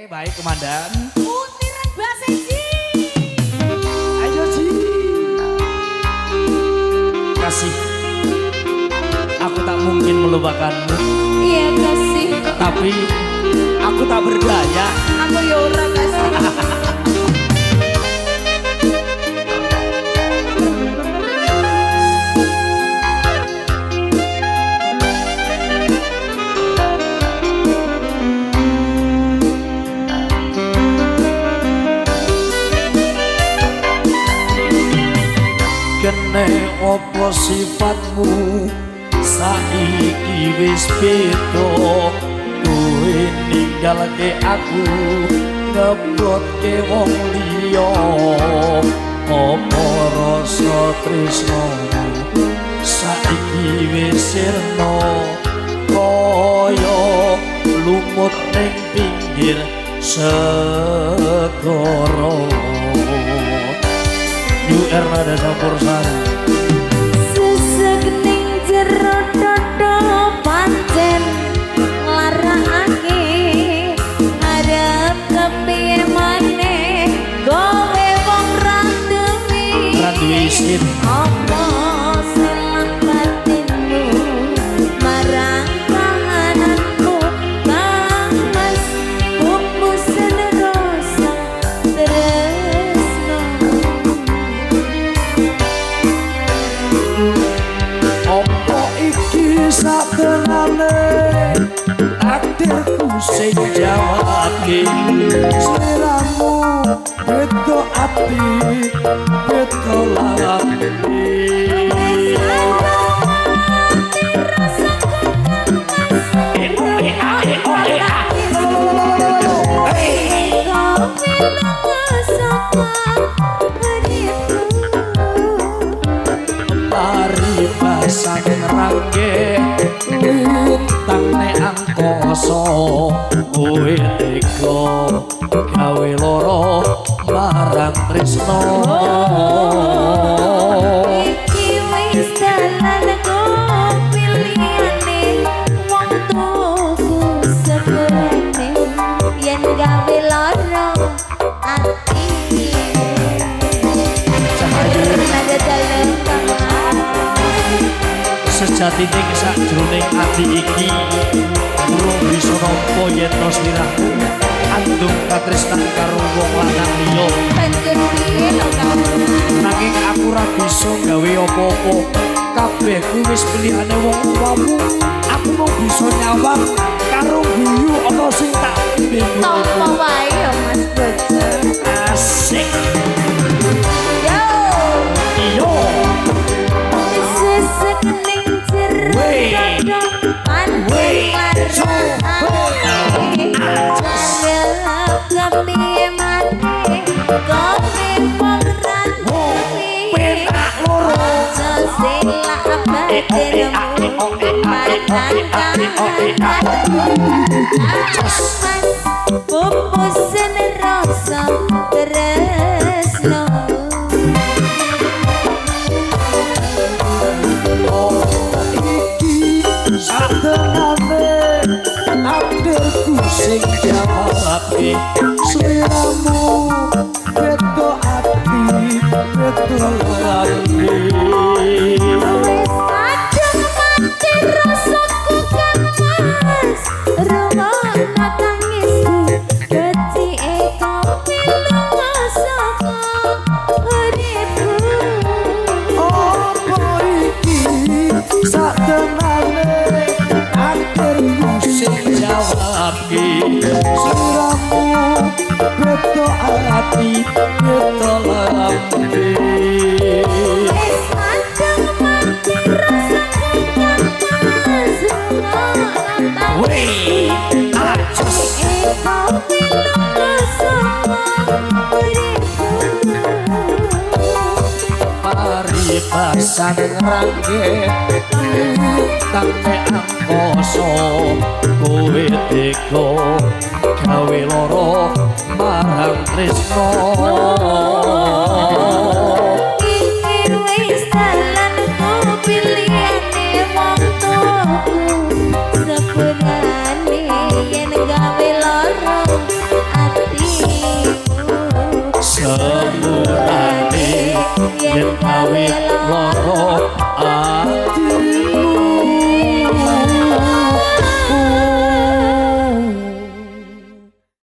Baik, Komandan. Utiran Basenji. Ayo, Ji. Kasih. Aku tak mungkin melupakanmu. Iya, kasih. Tapi aku tak berdaya. Aku yo ora, kasih. Kene opo sifatmu saiki wis beda, kowe ninggalke aku ngebotke wong liya. Apa rasa tresnomu saiki wis sirna kaya lumut ning pinggir segara? New Ernada Campursari. Sesek ning jero dada pancen nglarakake, ngarep kepiye maneh kowe wong ra duwe. Ra duwe isin. Apa salah batinmu marang kahananku, Kang Mas? Pupusen rasa tresno. Apa iki satenane takdirku sing jawabke? Sliramu beda ati, beda lambe. E o e a e o e a. Hey. Paribasan ngrangke lintang ne angkasa, kowe tega gawe lara marang tresna. Iki wis dalanku pilihane wong tuku sepurane yen gawe lara ati. Cahayu. Nada dalem kang Sejatine sakjroning ati iki durung bisa nampa yen to sliramu andung katresnan karo wong lanang liya. Banjur piye to, Kang? Nanging aku ora bisa gawe apa-apa, kabeh kuwi wis pilihane wong tuamu. Aku mung bisa nyawang karo guyu ana sing tak Tompo wae yo, Mas Bojo. Asik. Yo. Iya. Sesek ning jero Wey. dada pancen Wey. nglarakake, ngarep kepiye maneh kowe wong ra duwe. Penak loro. Aja selak batinmu marang kahananku, Mas. Pupusen rasa tresno. Iki satenane takdirku sing jawabke? Sliramu beda ati, beda lambe. Wis kadung mati rasaku, Kang Mas. Rungokno tangisku, becike kowe lunga saka uripku. Apa iki satenane takdirku sing jawabke? Sliramu beda ati, beda lambe. Wis kadung mati rasaku, Kang Mas. Rungokno Wey, acus. tangisku, kowe lunga saka uripku. Paribasan ngrangke lintang ne angkasa, kowe tega gawe lara marang tresna. Iki wis dalanku pilihane wong tuaku, sepurane yen gawe lara. Sepurane yen gawe lara.